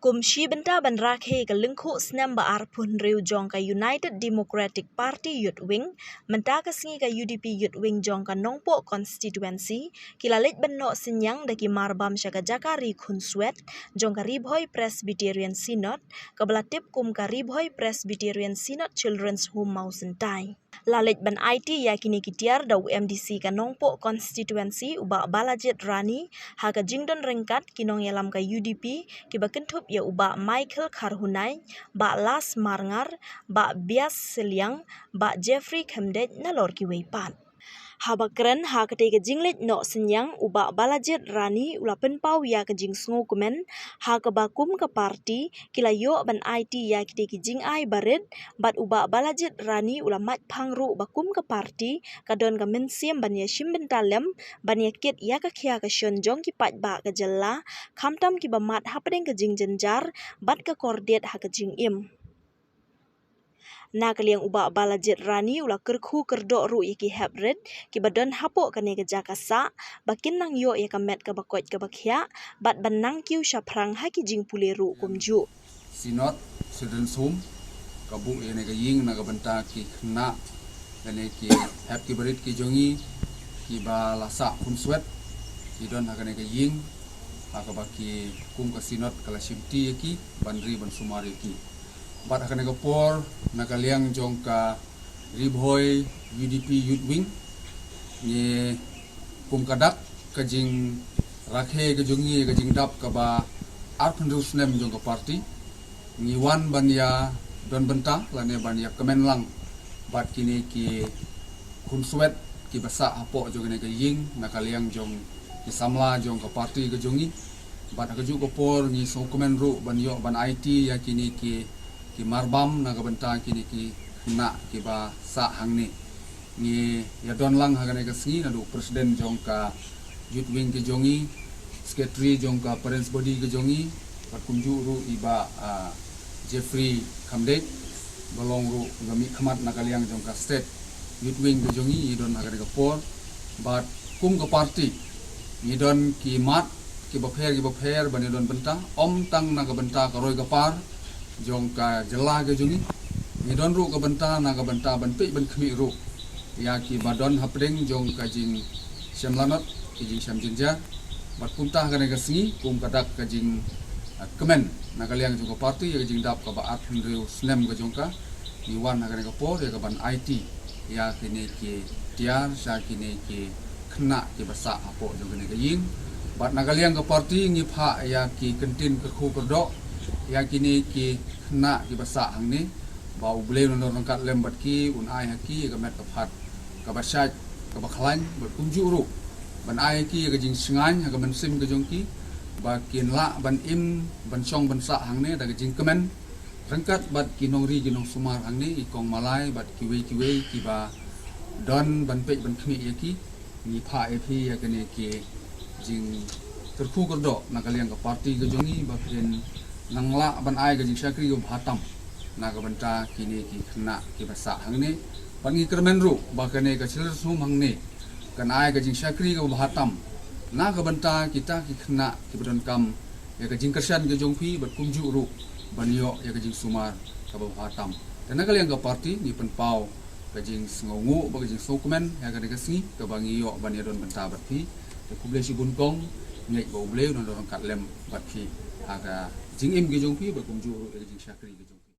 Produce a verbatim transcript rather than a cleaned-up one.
Kum shi bynta ban rakhe ka lyngkhuh snem ba arphew hynriew jong ka United Democratic Party Youth Wing, mynta ka sngi ka U D P Youth Wing jong ka Nongpoh Constituency ki la leit ban noh synñiang da ki marbam sha ka jaka ri khunswet jong ka Ri Bhoi Presbyterian Synod, kaba la tip kum ka Ri Bhoi Presbyterian Synod Children's Home Mawsyntai. La leit ban aiti ïa kine ki tiar da u M D C ka Nongpoh Constituency u Bah Balajied Rani, ha ka jingdon ryngkat ki nongïalam ka U D P, kiba kynthup ïa u Bah Michael Kharhunai, Bah Las Marngar, Bah Bias Seliang, Bah Jeffrey Khymdeit, nalor kiwei pat. Haba kren ha katei ka jingleit noh synñiang, u Bah Balajied Rani u la pynpaw ïa ka jingsngewkmen ha kaba kum ka party ki la ïoh ban aiti ïa kitei ki jingai barit, bad u Bah Balajied Rani u la mad phang ruh ba kum ka party ka don ka mynsiem ban ïashim bynta lem, ban ïakit ïa ka khia ka shon jong ki paidbah ka jylla, khamtam kiba mad hapdeng ka jingjynjar bad ka kordit ha ka jingim. Na ka liang u Bah Balajied Rani u la kyrkhu kyrdoh ruh ïa ki heprit kiba don hapoh kane ka jaka sah, ba kin nang ïoh ïa ka met kaba koit kaba khiah, bad ban nang kiew shaphrang ha ki jingpule ruh kumjuh. Synod, Children's Home, ka buh ïa kane ka ïing na ka bynta ki khynnah, lane ki hep ki barit ki jong ngi, kiba la sah khunswet, ki don ha kane ka ïing, ha kaba ki kum ka Synod ka la shimti ïa ki, ban ri ban sumar ïa ki. Bad ha kane ka por, na ka liang jong ka Ri Bhoi U D P Youth Wing, ngi kum ka dak ka jingrakhe ka jong ngi, ka jingdap kaba arphew hynriew snem jong ka party, ngi wan ban ïadon bynta, lane ban ïakmen lang bad kine ki khunswet kiba sah hapoh jong kane ka ïing, na ka liang jong ki samla jong ka party ka jong ngi. Bad ha kajuh ka por ngi sngewkmen ruh ban ïoh ban aiti ïa kine ki, ki marbam na ka bynta kine ki khynnah kiba sah hangne. Ngi ïadon lang ha kane ka sngi naduh president jong ka Youth Wing ka jong ngi, secretary jong ka parents body ka jong ngi, bad kumjuh ruh i Bah, ah, Jeffrey Khymdeit, ba long ruh ba mihkhmat na ka liang jong ka state Youth Wing ka jong ngi, ngi don ha kane ka por. Bad kum ka party ngi don ki mat kiba pher kiba pher ban ïadon bynta, ym tang na ka bynta ka roi ka par jong ka jylla ka jong ngi. Ngi don ruh ka bynta na ka bynta ban peit ban khmih ruh ïa kiba don hapdeng jong ka jingshem lanot, ki jingshem jynjar. Bad kumta ha kane ka sngi, kum ka dak ka jing, ah, kmen na ka liang jong ka party ïa ka jingdap kaba arphew hynriew snem ka jong ka, ngi wan ha kane ka por ïa ka ban aiti ïa kine ki tiar sha kine ki khynnah kiba sah hapoh jong kane ka ïing. Bad na ka liang ka party ngi phah ïa ki kyntien kyrkhu kyrdoh ïa kine ki khynnah kiba sah hangne, ba U Blei un nang ryngkat lem bad ki, un ai ha ki ïa ka met ka phad kaba shait kaba khlaiñ, bad kumjuh ruh ban ai ha ki ïa ka jingshngaiñ ha ka mynsiem ka jong ki, ba kin lah ban im, ban shong ban sah hangne da ka jingkmen ryngkat bad ki nongri ki nongsumar hangne, i kong Malai bad kiwei kiwei kiba don ban peit ban khmih ïa ki. Ngi phah ïa phi ïa kine ki jingkyrkhu kyrdoh na ka liang ka party ka jong ngi, ba phin nang lah ban ai ka jingshakri kaba bha tam na ka bynta kine ki khynnah kiba sah hangne. Bad ngi kyrmen ruh ba kane ka Children's Home hangne kan ai ka jingshakri kaba bha tam na ka bynta kita ki khynnah kiba donkam ïa ka jingkyrshan ka jong phi, bad kumjuh ruh ban ïoh ïa ka jingsumar kaba bha tam. Te na ka liang ka party ngi pynpaw ka jingsngewnguh bad ka jingsngewkmen ïa kane ka sngi kaba ngi ïoh ban ïadon bynta bad phi. Te khublei shibun kong, ngeit ba U Blei un nang ryngkat lem bad phi ha ka jingim ka jong phi, bad kumjuh ruh ïa ka jingshakri ka jong phi.